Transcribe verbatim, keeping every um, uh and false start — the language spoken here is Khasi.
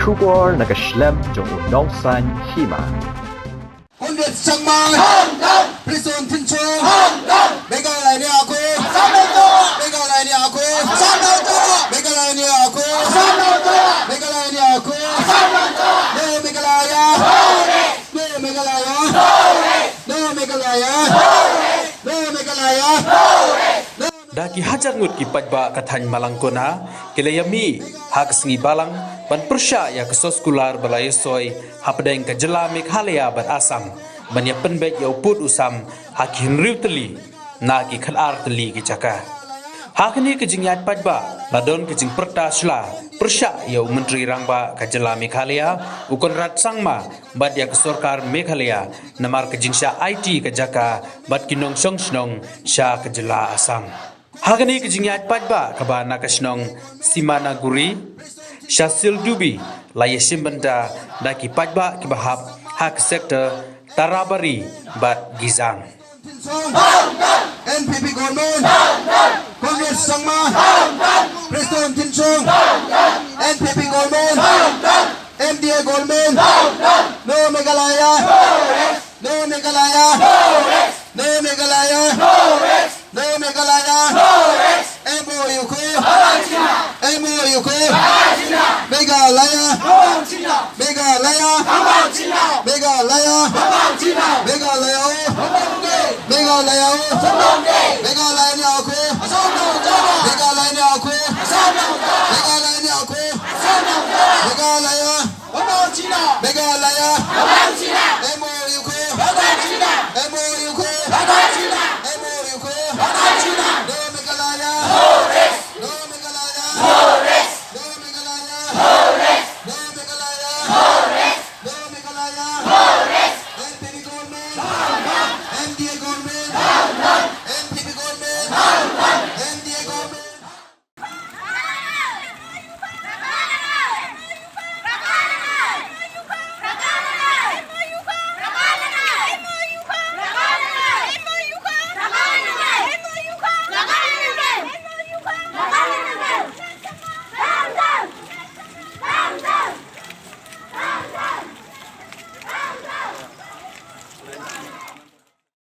Khubor na ka shlem jong u Nongsaiñ Hima. Conrad Sangma, Prestone Tynsong, Meghalaya ne akhuid, Meghalaya ne akhuid, Meghalaya ne akhuid, Meghalaya ne akhuid, No Meghalaya, No Meghalaya, No Meghalaya, No Meghalaya, No Da ki hajar ngut ki paidbah ka thaiñ Malangkona ki la ïamih ha ka sngi Balang ban pyrshah ïa ka soskular ba la ïasoi hapdeng ka jylla Meghalaya bad Assam ban ïa pynbeit ïa u pud u sam ha ki hynriew tylli na ki khatar tylli ki jaka. Ha kane ka jingïaid paidbah la don ka jingpyrta sla pyrshah ïa u Myntri Rangbah ka jylla Meghalaya u Conrad Sangma bad ïa ka sorkar Meghalaya namar ka jingshah aiti ka jaka bad ki nongshong shnong sha ka jylla Assam. Ha kane ka jingïaid paidbah kaba na ka shnong Simanaguri sha Sildubi la ïashim bynta da ki paidbah kiba hap ha ka sector Tarabari bad Gizang. N P P government, Conrad Sangma, Prestone Tynsong, N P P government, M D A government, No Meghalaya, No Meghalaya, No Meghalaya, No Meghalaya, M O U ko, M O U ko, Meghalaya, Meghalaya, Meghalaya, Meghalaya o, Meghalaya o, Meghalaya ne akhuid, Meghalaya ne akhuid, Meghalaya ne akhuid, Meghalaya, Meghalaya, M O U ko, M O U ko, M O U ko,